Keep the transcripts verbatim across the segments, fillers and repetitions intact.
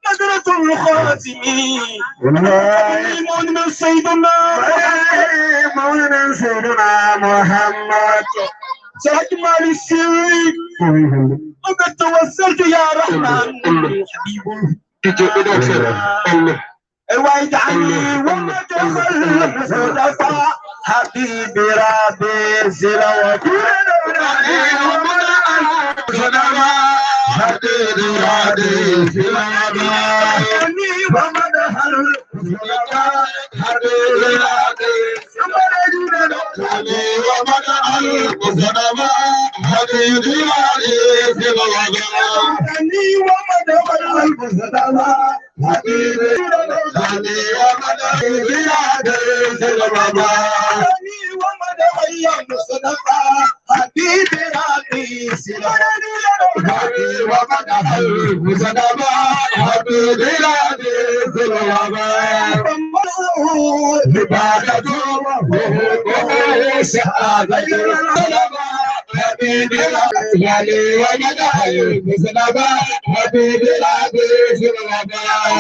مدرسة الخاتم. والله. مولى سيدنا. مولى سيدنا محمد. سعد مال السر. وقد توسلت يا رحمن. حبيب. واجعلني ومدخل المصطفى حبيب ربي زلوة. حبيب ربي زلوة. ومدخل المصطفى حبيب ربي زلوة. ومدخل المصطفى حبيب ربي زلوة. ومدخل المصطفى حبيبي، حبيبي، يا مدحي، يا ديس الغمام. حبيبي، ومدحي، يا مصطفى، حبيبي، ربي، سلام. حبيبي، ومدحي، مصطفى، حبيبي، ربي، سلام. عبادته وحقوقه شهادة. حبيبي، ولي ومدحي، مصطفى، حبيبي، ربي، سلام.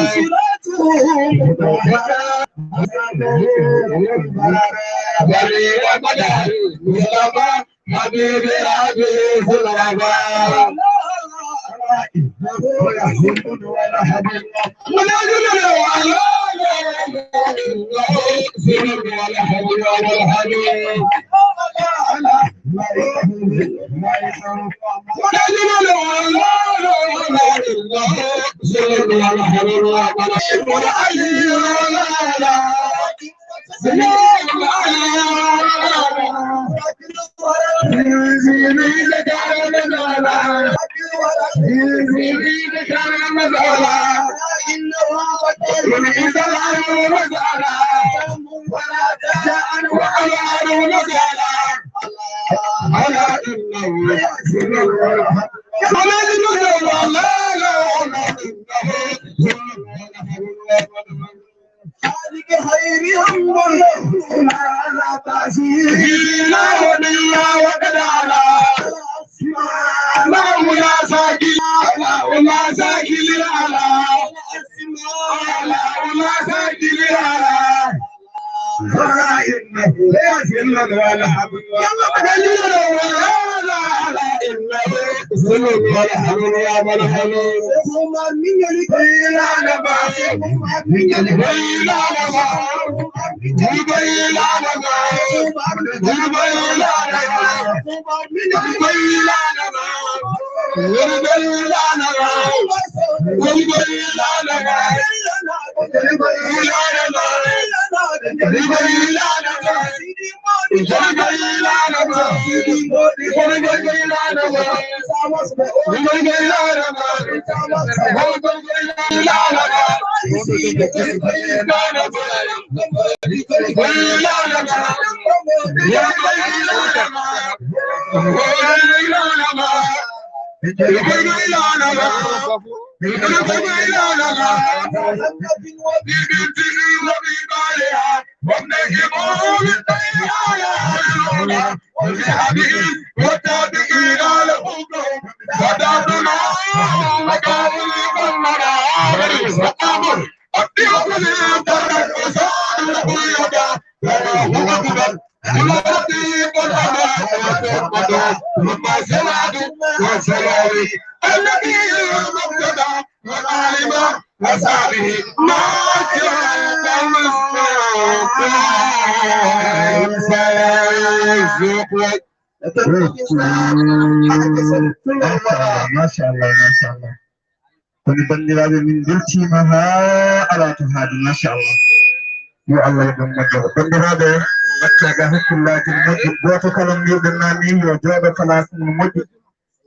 Machallah, machallah, machallah. Kono banndiraaɓe, min mbeltiima haa alaa to haaɗi, machallah. Yo Allah yoɓ en moƴƴere. Banndiraaɓe, mbaɗtaa ga hakkillaaji moƴƴi. Gooto kala mbiɗen naami yo jooɗo place mum moƴƴi.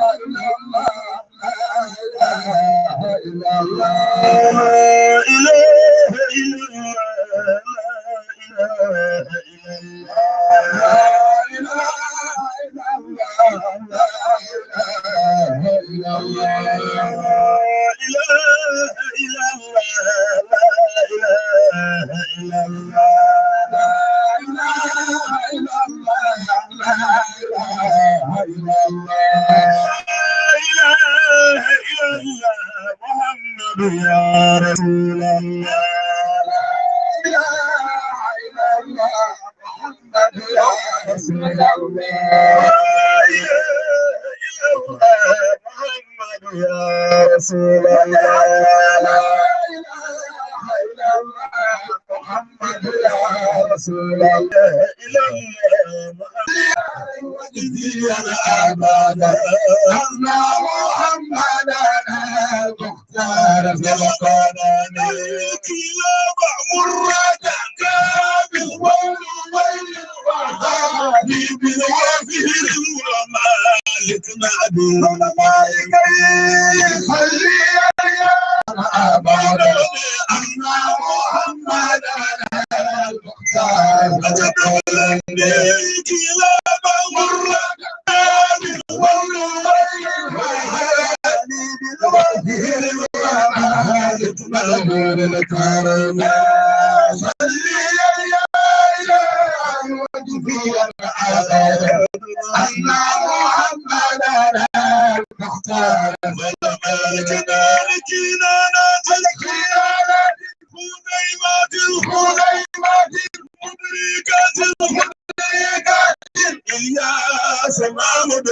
إله إلا الله، لا إله إلا الله، لا إله إلا الله، لا إله إلا الله، لا إله إلا الله، لا إله إلا الله، لا إله إلا الله، لا إله إلا الله. لا إله إلا الله، لا إله إلا الله، محمد يا رسول الله. لا إله إلا الله، محمد يا رسول الله. لا إله إلا الله، محمد يا رسول الله. لا إله إلا الله، محمد يا رسول الله. إلى الله محمد. يا أبدا، أن محمدا المختار في القرآن. كلاب مرة كامل ويل ويل وهادي بالوفير ومالك نبي. صلي يا أبدا، أن محمدا خزيمة، خزيمة، مدركة، مدركة. إلياس محمد،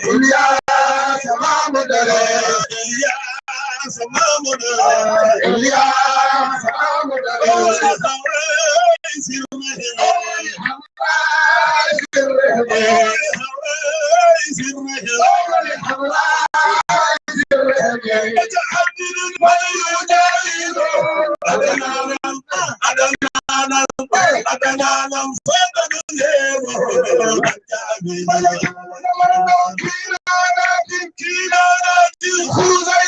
إلياس محمد، إلياس محمد، إلياس محمد.